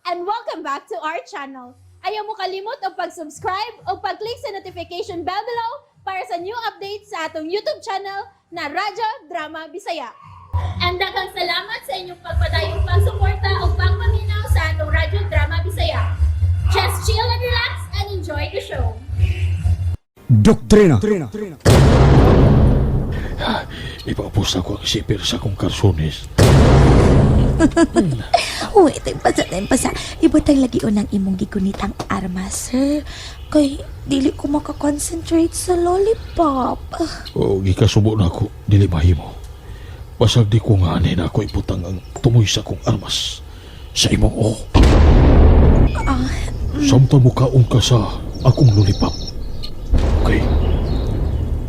And welcome back to our channel. Ayaw mo kalimot og pag-subscribe o pag-click sa notification bell below para sa new updates sa atong YouTube channel na Radyo Drama Bisaya. And daghang salamat sa inyong pagpadayong pagsuporta o pagpaminaw sa atong Radyo Drama Bisaya. Just chill and relax and enjoy the show. Doktrina. Ipaupos ako ang zipper sa akong karsones. Uy, ito yung pasa, ito yung pasa. Ibutang lagi unang imong gigunitang arma, sir. Kay, dili ko makakonsentrate sa lollipop. O gikasubo na ako, dili mahimo. Basag di ko nga ani na ako ibutang ang tumoy sa akong armas sa imong o. Samtang mukaon ka sa akong lollipop. Okay.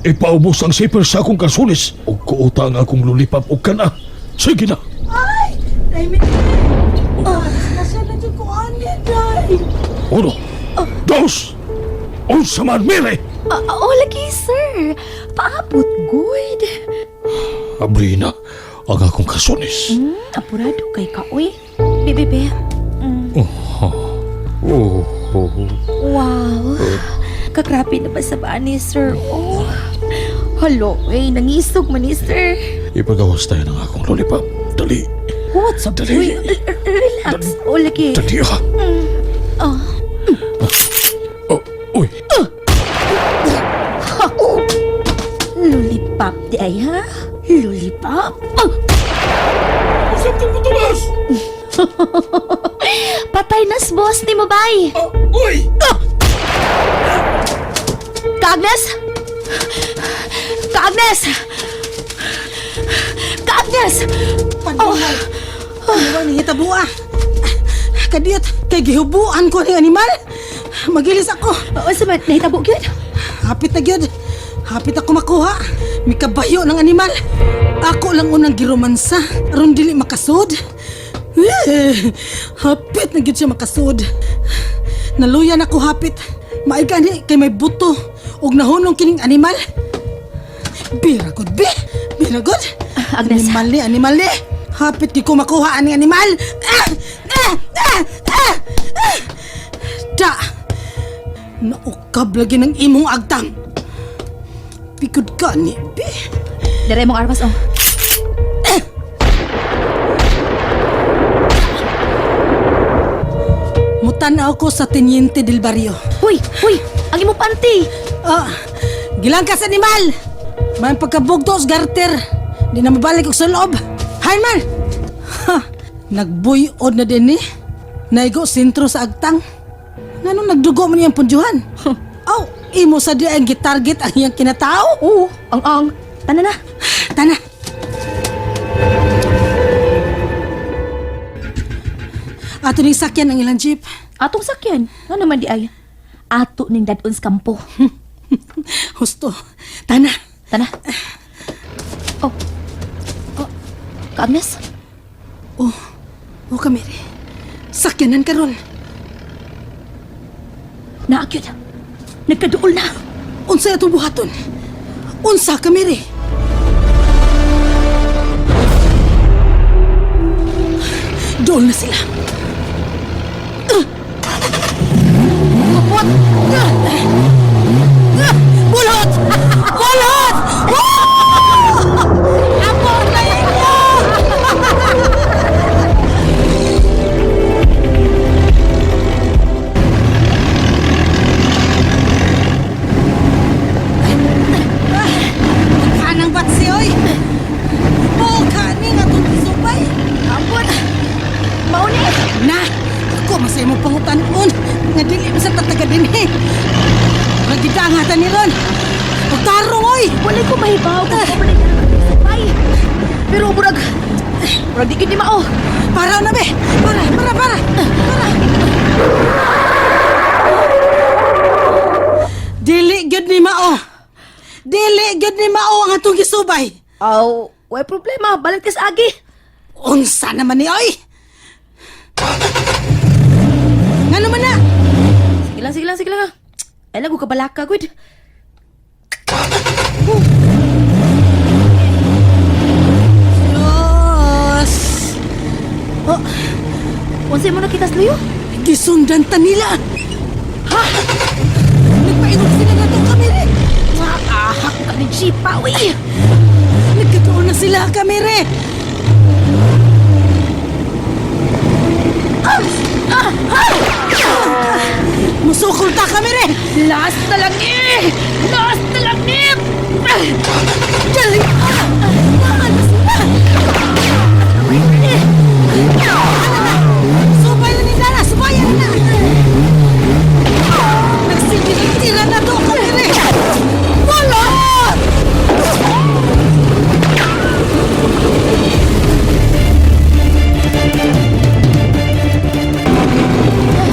Ipaubos ang zipper sa akong karsones o kuuta ang akong lollipop o kana. Sige na. Ay, mi. Ah, nasa na dyan ko ani, day. Uno, dos, unsa man mire. Ah, oh, lagi, sir. Paabot, good. Abri na ang akong karsones. Apurado kay ka, uy. Bebe, be. Oh, oh. Wow. Kagrabe na ba sa baan ni sir? Oh. Halo, uy. Nangisog man ni sir. Ipagawas tayo ng akong lollipop. Dali. What's up, Dali. uy? Relax. Oh, lagi. Dali ah. Oh. Oh, uy. Lollipop di ay, ha? Lollipop? Oh! Usap kang butulas! Patay na boss ni mo, bay! Oh, uy! Ka-Agnes! Ka-Agnes! Ka-Agnes! Panuwal. Panuwal ni hitabo ah. Kadiyot, kay gihubuan ko ning animal. Magilis ako. Oo, sa man, nahitabo gyud. Hapit na gyud. Hapit ako makuha. Mikabayo ng animal. Ako lang unang giromansa. Aron dili makasud. Eh, hapit na gyud siya makasud. Naluyan ako hapit. Maigani kay may buto ug nahunong kining animal. Bira gud be. Bira gud. Agnes. Animal ni, animal ni. Hapit gyud ko makuha aning animal. Ah! Ah! Ah! Ah! Ah! Da. Naukab lagi ng imong agtang. Pikod ka ni, be. Dere mong armas, oh. Mutanaw ko sa Teniente del Barrio. Huy! Huy! Ang imong panty! Ah, gilangkas animal! May pagkabugto sa garter. Di na mabalik og sa loob. Hay man! Ha, nagbuyod na din eh. Naigo sentro sa agtang. Nganong nagdugo man niyang punjuhan? Aw, imo sa di ang gitarget ang iyang kinatao? Oo, ang-ang. Tana na. Tana. Ato ning sakyan ang ilang jeep. Atong sakyan. Ano naman di ay? Ato ning dadon sa kampo. Husto. Tana. Tana. Oh. Oh. Ka-Agnes? Oh, oh kamere. Sakyanan karon. Naakyod. Nagkaduol na. Unsa atong buhaton? Unsa kamere? Dool na sila. Kapot! Bulot! Bulot! Ako na inyo! Kanang batsi, oy! Buka ni nga itong isupay! Ampun! Mauni! Na! Ako masay mo pangutanon nga dili mo sa tataga din eh. Magidangatan ni Ron. Pagtarong oy! Wala ko mahibaw kung ako na sabay. Pero murag, murag di gid ni mao. Para na be! Para, para, para! Para! Dili gyud ni mao. Dili gyud ni mao ang atong gisubay. Aw, way problema, balik ka sa agi. Unsa naman ni oy? Ngano man na? Sige lang, sige lang, sige lang. Ay lang, ka balaka, good. Diyos! Oh, Unsay mo na makita sa luyo? Gisundan ta nila! Ha? Nagpaingon sila na itong kamere! Ahak ka ni Jipa, uy! Nagkatuon na sila, kamere! Musukol ta, kamere! Last na lang eh! Last na lang eh! Dali! Naa na sila! Ano na? Subay na ni Dana! Subayan na! Nagsige ng tira na to, kamere! Wala!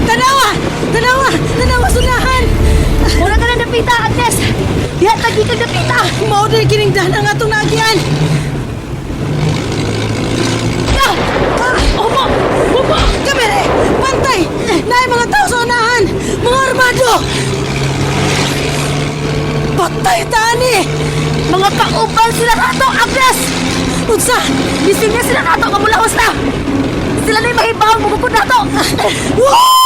Tanawa! Tanawa! Tanawa sunahan! Mura ka na napita, Agnes! Diha tagi kag napita! Mao din kining dana nga atong naagian! Ah! Humo! Humo! Kamere! Pantay! Naay mga tao sa unahan! Mga armado! Patay tani! Mga kauban sila nato, Agnes! Unsa? Bisin niya sila nato, kamulahos na! Sila na'y mahibawang mugukod nato! Wow!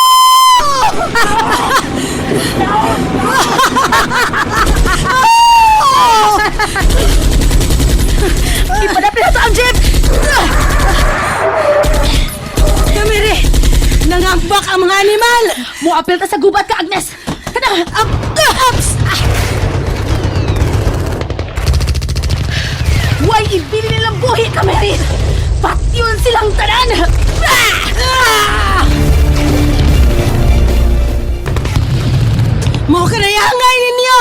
Ipadapit nato ang jeep! Kamere! Nangambak ang mga animal! Muapil ta sa gubat ka, Agnes! Kana! Up! Ups! Way ibili nilang buhi ka, Mary! Patyon silang tanan! Ah! Mao ka na yangay ninyo!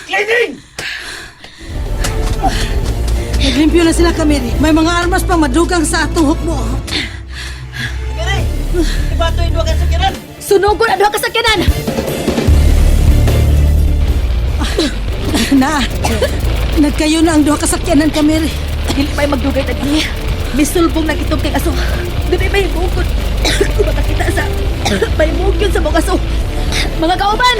Cleaning! Naglimpyo na sila, Kamere. May mga armas pang madugang sa atong hukbo. Sunugon ang duha ka sakyanan! Na, nagkayo na ang duha ka sakyanan, Kamere. Dili pa'y magdugay tagi. Misulbong ng itong kay aso. Dili may mukod. Kung makakita sa... May mugyon sa mga aso. Mga kauban!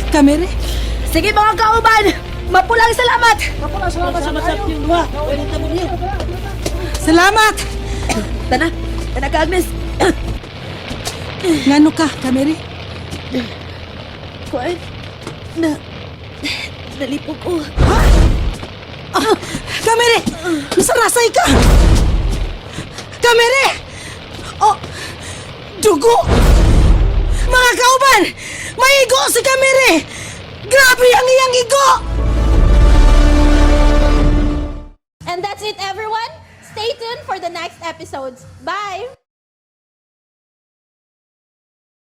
Kamere, Sige mga kauban! Mapulang salamat! salamat! Tana! Tana ka, Agnes! Ngano ka, Kamere? Kuan? Na... Nalipog ko. Ah, Kamere! Nasarasay ka! Kamere! Oh, dugo! Mga kauban! May igo si Kamere! Grabe ang iyang igo! And that's it, everyone. Stay tuned for the next episodes. Bye!